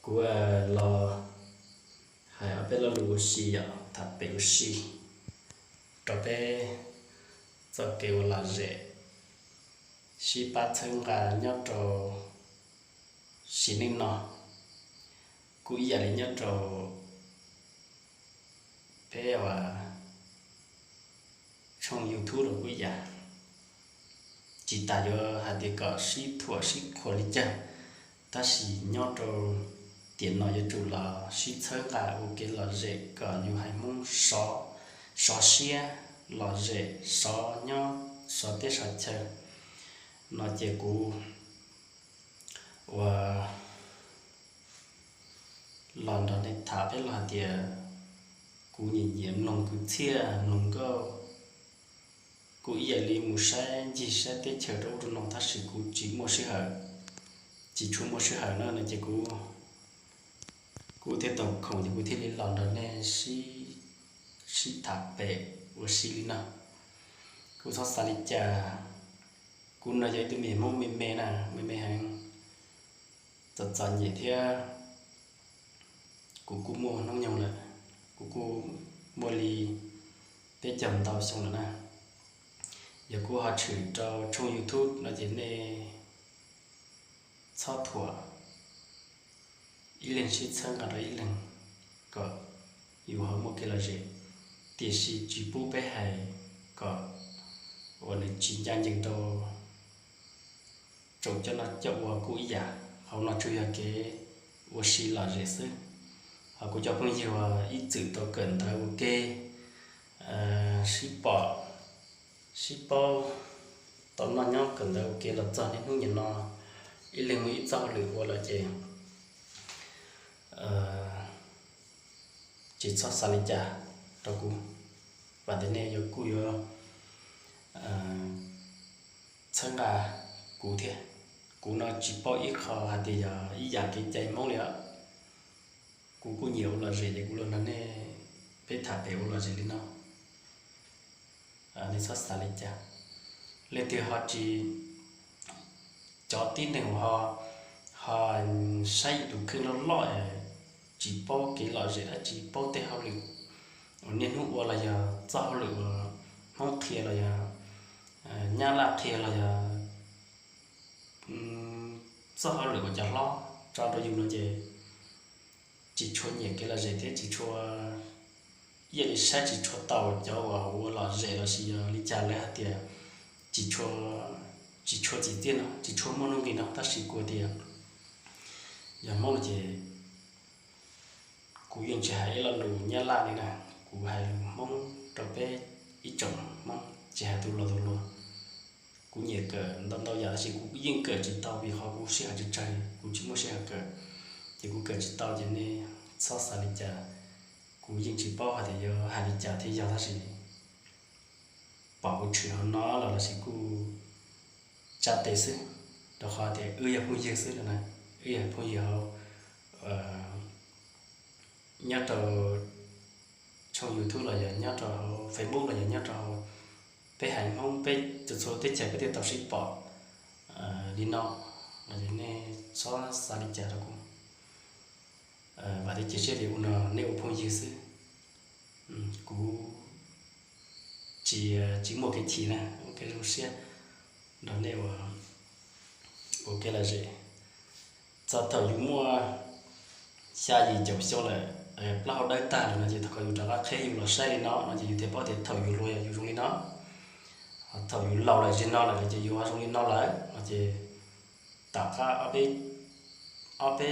Kuv los hais ob peb lo lus ua si yom, tham pem ua si rau peb txoj kev ua lom zem sib pab txhawb nqa nyob rau sim neej no, kuj ib yam li nyob rau peb ua tshooj YouTube los kuj ib yam. Tsis tas yuav hais tias kom sib thuam sib qhuas li cas, tab sis nyob rau tiam no yuav tsum los sib txhawb nqa ua kev lom zem kom yus haiv Hmoob sov siab, lom zem, sov nyob, sov teb sov chaw no ces kuv ua los nrog nej tham peb los hais tias kuv nyiam nyiam mloog kwv txhiaj mloog nkauj, kuv ib yam li mus saib ncig saib teb chaws rau ub rau no tab sis kuv tsis muaj sij hawm, tsis tshua muaj sij hawm no no ces kuv, kuv thiaj tau khoom ces kuv thiaj li los nrog nej sib tham pem ua si li no. Kuv txhob xav li cas, kuv no yog ib tug me Hmoob me me na, me me heev, txom txom nyem thiab. Kuv kuj muaj hnub nyoog lawm, kuv kuj muaj li peb caug ntau xyoo lawm na. Yog kuv ho tshwm rau tshooj YouTube no ces nej txhob thuam, ib leeg sib txhawb nqa rau ib leeg kom yus ho muaj kev lom zem, tiam sis tsis pub peb hais kom uas nws tsis ncaj ncees rau tsoom coj noj coj ua kuj ib yam. Hauv no tsuas yog kev ua si lom zem xwb. Ho kuv cov phooj ywg uas ib txwm tau kawm ntawv ua ke, sib pom, sib paub, tau noj nyob kawm ntawv ua ke los txog niaj hnub nim no, ib leeg muaj ib txoj hauj lwm ua lawm ces tsis txhob xav li cas rau kuv, vam tias nej yuav kuj yuav txhawb nqa kuv thiab. Kuv no tsis paub ib qho hais tias yog ib yam kev cai Hmoob li os. Kuv kuj nyiam ua lom zem ces kuv los nrog nej peb tham pem ua lom zem li no. Nej txhob xav li cas. Leej twg ho tsis, cov tib neeg uas ho, ho saib yus tus kheej loj loj, tsis paub kev lom zem dab tsi, paub tej hauj lwm uas niaj hnub ua los yog txoj hauj lwm uas Hmoob qhia los yog Nyab Laj qhia los yog txoj hauj lwm uas cov hlob tso rau yus no ces tsis tshua nyiam kev lom zem thiab tsis tshua, ib yam li saib tsis tshua tau cov uas ua lom zem los sis yog li cas lawv hais tias tsis tshua, tsis tshua txim txiaj no, tsis tshua muaj nuj nqis no, tab sis kuv tias yog Hmoob no ces kuv yeej tsis hais ib lo lus Nyab Laj li na, kuv hais lus Hmoob rau peb ib tsoom Hmoob, tsis hais tus laus tus hluas. Kuv nyiam kawm ntau ntau yam tab sis kuv yeej kawm tsis tau vim qhov kuv sij hawm tsawg tsawg, kuv tsis muaj sij hawm kawm, ces kuv kawm tsis tau ces nej txhob xav li cas. Kuv yeej tsis paub hais tias yuav hais li cas thiaj yog tab sis pom kuv tshwm hauv no los los sis kuj tsa tes xwb, rau qhov tias wb yog phooj ywg xwb no na, wb yog phooj ywg hauv nyob rau tshooj YouTube los yog nyob rau hauv Facebook los yog nyob rau hauv peb haiv Hmoob peb txhua txhua teb chaws peb thiaj tau sib pom li no, los nej txhob xav li cas rau kuv. Vam thiab cia siab tias ua no nej ua phooj ywg xwb. Kuv tsis, tsis muaj kev chim na, ua kev zoo siab nrog nej ua, ua kev lom zem. Txog thaum yus muaj xya yim caum xyoo lawm, plaub hau dawb tag lawm no ces thov kom yus rov qab qheb yus los saib li no no ces yus thiaj paub tias thaum yus hluas yus zoo li no, thaum yus laus lawm tsis no lawm no ces yus ho zoo li no lawm no ces tom qab ob peb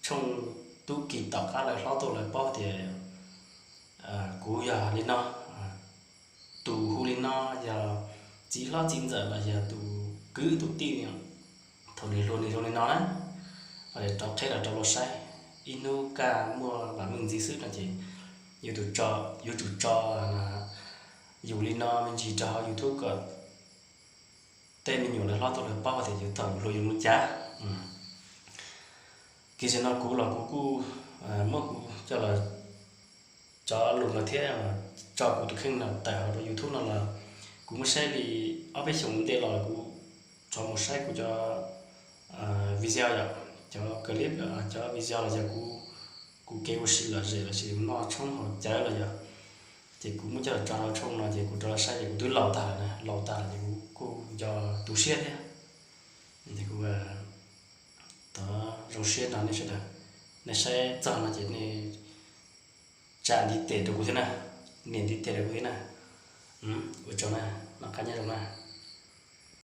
tshooj tub ki tom qab lawv hlob tuaj lawv paub tias kuv yog li no, tus hu li no yog txiv hlob txiv ntxawm los yog tus kwv tus tij, thaum nws hluas nws zoo li no na, rov qheb los rau luag saib, ib hnub kaj muaj vam meej ntxiv xwb no ces yuav tsum tso, yuav tsum tso yus li no me ntsis rau hauv YouTube kom tej me nyuam lawv hlob tuaj lawv paub tias yus thaum yus hluas yus zoo li cas. Kiag zaum no kuv los kuv kuj muab kuv coj los tso lus no thiab tso kuv tus kheej no tawm hauv rau YouTube no los kuv muab saib li ob peb xyoos ntej los kuv rov mus saib kuv cov video yom, cov clip, cov video los yog kuv, kuv kev ua si lom zem los sis noj tshoob haus cawv los yog, ces kuv muab coj los tso rau tshooj no ces kuv rov los saib ces kuv twb laus tag lawm na, laus tag lawm ces kuv kuj nco tu siab thiab. Ces kuv thov zoo siab nrog nej sawv daws, nej saib txog no ces nej tsa ntiv tes rau kuv thiab na, nias ntiv tes rau kuv thiab na. Ua tsaug na, noj qab nyob zoo na.